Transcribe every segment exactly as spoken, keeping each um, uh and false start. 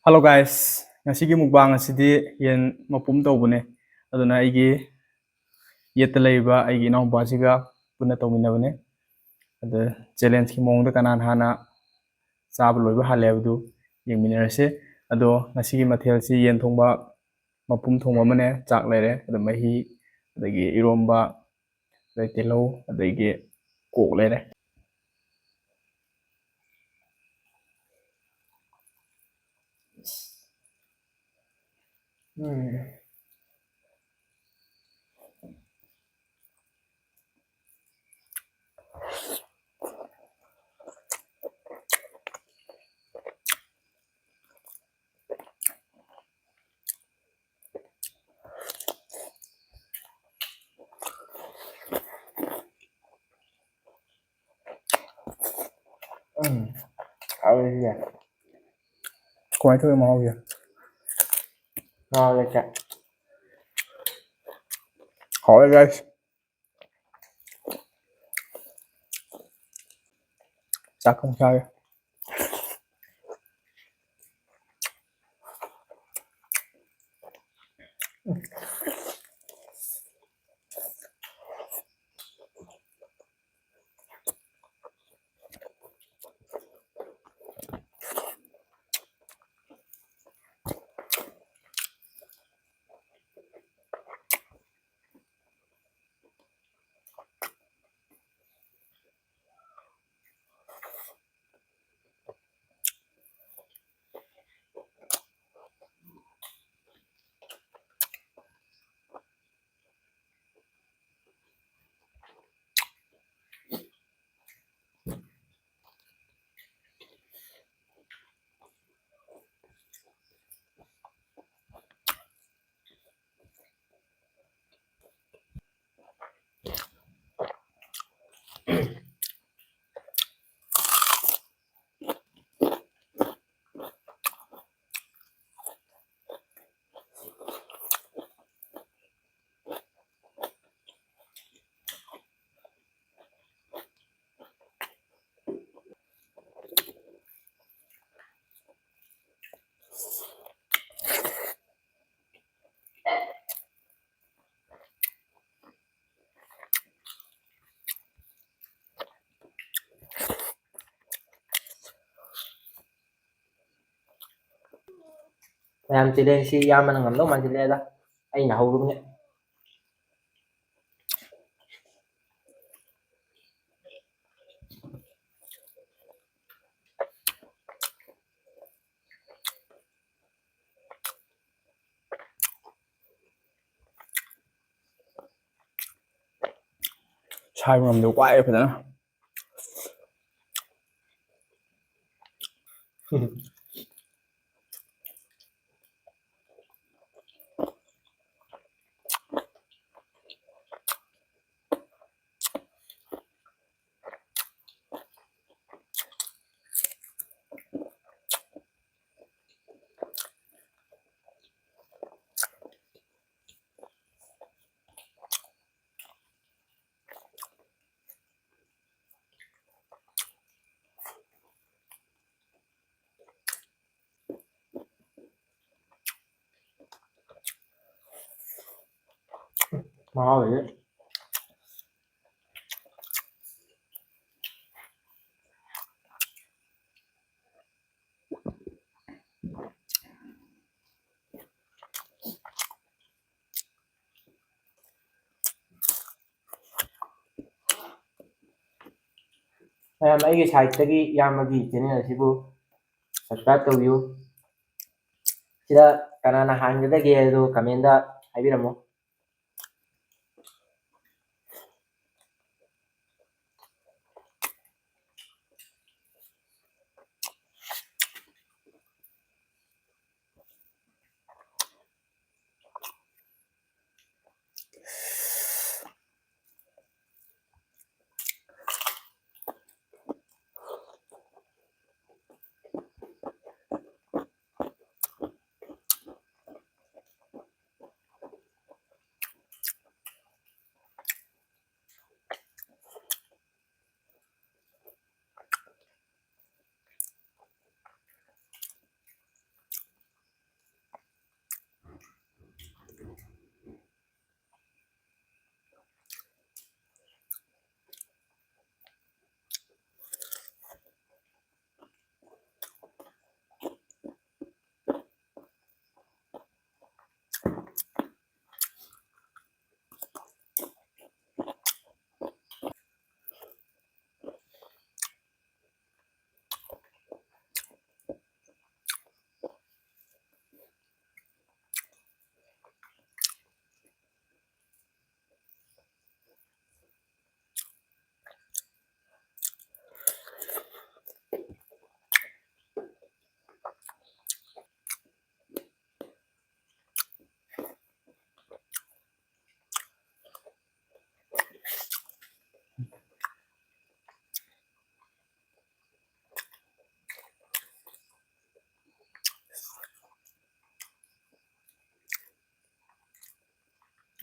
Hello guys, ꯉꯁꯤꯒꯤ mukbang ꯑꯁꯤꯗꯤ ꯌꯦꯟ ꯃꯄꯨꯝ ꯇꯧꯕꯅꯦ꯫ ꯑꯗꯨꯅ ꯑꯩꯒꯤ ꯌꯦꯠꯇ ꯂꯩꯔꯤꯕ ꯑꯩꯒꯤ ꯏꯅꯥꯎꯅꯨꯄꯥꯁꯤꯒ ꯄꯨꯟꯅ ꯇꯧꯃꯤꯟꯅꯕꯅꯦ꯫ ꯑꯗ challengeꯀꯤ ꯃꯑꯣꯡꯗ ꯀꯅꯥꯅ ꯍꯥꯟꯅ ꯆꯥꯕ ꯂꯣꯏꯕ ꯍꯥꯜꯂꯦ ꯍꯥꯏꯕꯗꯨ ꯌꯦꯡꯃꯤꯟꯅꯔꯁꯦ꯫ ꯑꯗꯣ ꯉꯁꯤꯒꯤ ꯃꯊꯦꯜꯁꯤ ꯌꯦꯟ ꯊꯣꯡꯕ ꯃꯄꯨꯝ ꯊꯣꯡꯕ ꯑꯃꯅꯦ, ꯆꯥꯛ ꯂꯩꯔꯦ, ꯑꯗ ꯃꯍꯤ, ꯑꯗꯒꯤ ꯏꯔꯣꯝꯕ, ꯑꯗꯩ ꯇꯤꯜꯍꯧ, ꯑꯗꯒꯤ ꯀꯣꯛ ꯂꯩꯔꯦ꯫ ꯎꯝ꯫ ꯎꯝ꯫ ꯍꯥꯎꯋꯦ ꯁꯤꯁꯦ꯫ ꯀꯃꯥꯏꯅ ꯇꯧꯋꯤ ꯃꯍꯥꯎꯁꯦ? ꯍꯥꯎꯋꯦ ꯆꯥꯛ꯫ ꯍꯥꯎꯋꯦ guys꯫ ꯆꯥꯛ ꯑꯃꯨꯛ ꯆꯥꯒꯦ꯫ ꯃꯌꯥꯝ, ꯆꯦꯂꯦꯟꯖꯁꯤ ꯏꯌꯥꯝꯕꯅ ꯉꯝꯗꯧ ꯃꯥꯟꯁꯤꯜꯂꯛꯑꯦꯗ꯫ ꯑꯩꯅ ꯍꯧꯔꯨꯕꯅꯦ꯫ ꯁꯥꯏꯕ ꯉꯝꯗꯕ ꯋꯥꯏꯑꯦ ꯐꯖꯅ꯫ ꯃꯍꯥꯎ ꯂꯩꯌꯦ꯫ ꯃꯌꯥꯝ, ꯑꯩꯒꯤ ꯁꯥꯏꯠꯇꯒꯤ ꯏꯌꯥꯝꯕꯒꯤ ꯆꯦꯅꯦꯜ ꯑꯁꯤꯕꯨ ꯁꯕꯁꯀ꯭ꯔꯥꯏꯕ ꯇꯧꯕꯤꯌꯨ꯫ ꯁꯤꯗ ꯀꯅꯥꯅ ꯍꯥꯟꯒꯗꯒꯦ ꯍꯥꯏꯗꯣ ꯀꯃꯦꯟꯗ ꯍꯥꯏꯕꯤꯔꯝꯃꯣ꯫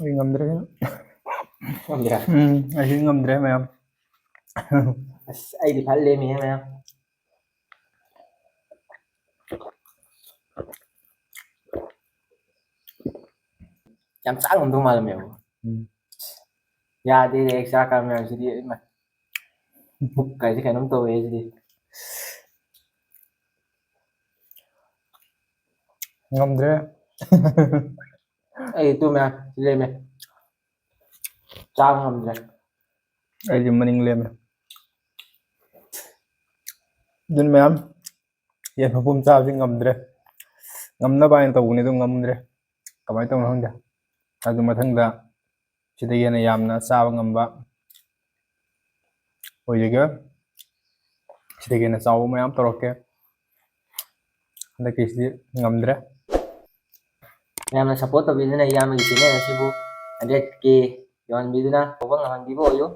ꯑꯩ ꯉꯝꯗ꯭ꯔꯦ꯫ ꯉꯝꯗ꯭ꯔꯦ꯫ ꯎꯝ, ꯑꯩ ꯉꯝꯗ꯭ꯔꯦ ꯃꯌꯥꯝ꯫ ꯑꯁ, ꯑꯩꯗꯤ ꯐꯠ ꯂꯦꯝꯃꯤꯍꯦ ꯃꯌꯥꯝ꯫ ꯌꯥꯝ ꯆꯥ ꯉꯝꯗꯧ ꯃꯥꯜꯂꯝꯃꯦꯕ꯫ ꯎꯝ꯫ ꯌꯥꯗꯦꯅꯦ, ꯑꯩ ꯆꯥꯛ ꯀꯥ ꯃꯌꯥꯝꯁꯤꯗꯤ ꯏꯃꯥ꯫ ꯄꯨꯛ ꯀꯥꯏꯁꯦ ꯀꯩꯅꯣꯝ ꯇꯧꯋꯦ ꯁꯤꯗꯤ꯫ ꯉꯝꯗ꯭ꯔꯦ꯫ ꯑꯩ ꯇꯨ ꯃꯌꯥꯝ ꯂꯦꯝꯃꯦ꯫ ꯆꯥꯕ ꯉꯝꯗ꯭ꯔꯦ꯫ ꯑꯩꯗꯤ ꯃꯅꯤꯡ ꯂꯦꯝꯃꯦ꯫ ꯑꯗꯨꯅ ꯃꯌꯥꯝ, ꯌꯦꯟ ꯃꯄꯨꯝ ꯆꯥꯕꯁꯤ ꯉꯝꯗ꯭ꯔꯦ꯫ ꯉꯝꯅꯕ ꯍꯥꯏꯅ ꯇꯧꯕꯅꯤ, ꯑꯗꯨ ꯉꯝꯗ꯭ꯔꯦ꯫ ꯀꯃꯥꯏꯅ ꯇꯧꯅꯣ ꯈꯪꯗꯦ꯫ ꯑꯗꯨ ꯃꯊꯪꯗ ꯁꯤꯗꯒꯤ ꯍꯦꯟꯅ ꯌꯥꯝꯅ ꯆꯥꯕ ꯉꯝꯕ ꯑꯣꯏꯖꯒꯦ꯫ ꯁꯤꯗꯒꯤ ꯍꯦꯟꯅ ꯆꯥꯎꯕ ꯃꯌꯥꯝ ꯇꯧꯔꯛꯀꯦ꯫ ꯍꯟꯗꯛꯀꯤꯁꯤꯗꯤ ꯉꯝꯗ꯭ꯔꯦ꯫ ꯃꯌꯥꯝꯅ support ꯇꯧꯕꯤꯗꯨꯅ ꯏꯌꯥꯝꯕꯒꯤ channel ꯑꯁꯤꯕꯨ hundred K ꯌꯧꯍꯟꯕꯤꯗꯨꯅ ꯇꯧꯕ ꯉꯝꯍꯟꯕꯤꯕ ꯑꯣꯏꯌꯨ꯫